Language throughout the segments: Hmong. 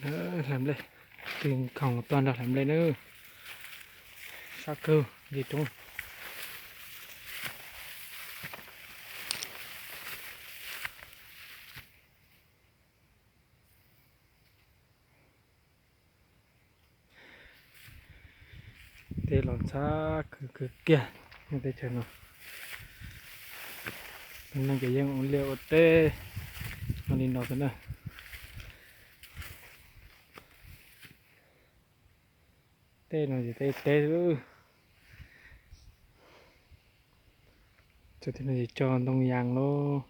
Hlais nplej, tig khoom tuaj nrog hlais nplej nawb. Sab kawg li roob. Tej los ntxhab khwv khwv kiag, tej chaw no. Neeg ces yeej ua liaj ua teb no li no xwb na. Tej no ces tej teb xwb. Cov no ces cog ntoo yas lauj,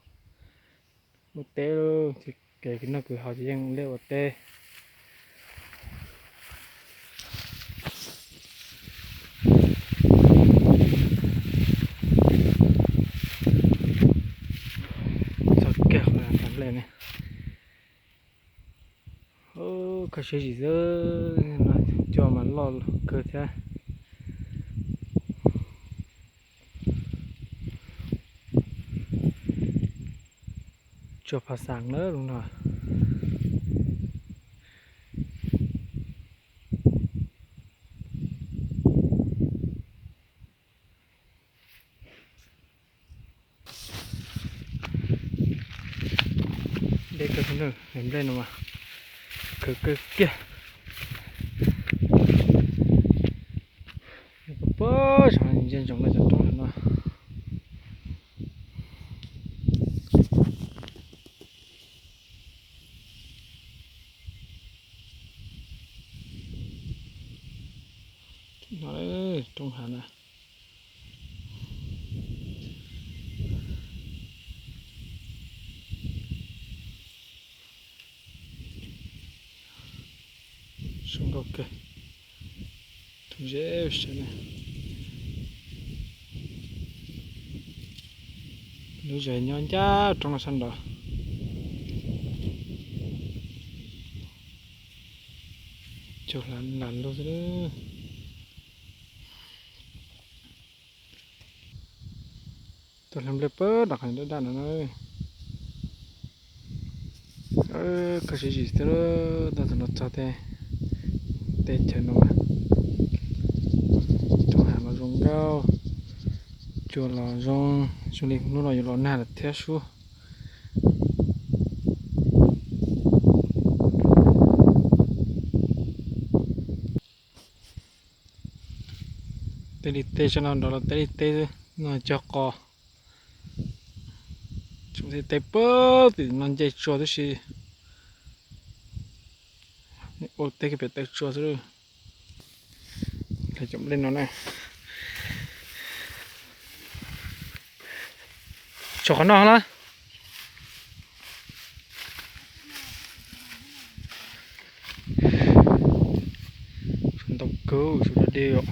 ua teb lauj, ces kev kwv noj kwv haus ces yeej ua liaj ua teb. Txog kiag qhov hlais nplej ne. Kho siab zim xwb, cua mas loj kawg thiab. Tsuas phav xeem na lub no. Deb kawg, hlais nplej no mas khwv kawg kiag. Puag saum ntsia ntsoov no cov roob no. No roob hav na. Zoo nkauj kawg. Roob zeb sav na. Lub zej nyob ncaj roob no sab nraud. Cua lam lug xwb. Tuaj hlais nplej puag nram qhov daj daj no na. Kho siab zim xwb, tuaj txog no txog tej, tej chaw no mas roob hav los zoo nkauj, cua los zoo, zoo li hnub no yuav los nag lawm thiab sub. Tej li tej sab no nrov los tej li tej no cog qos. Tsoom tej teb puag tim no nce tsua tib si. Ua teb kiag pem taw tsua xwb. Cov nplej no na. Tshuav qhov no na. Ntau kawg, tshuav da dej os.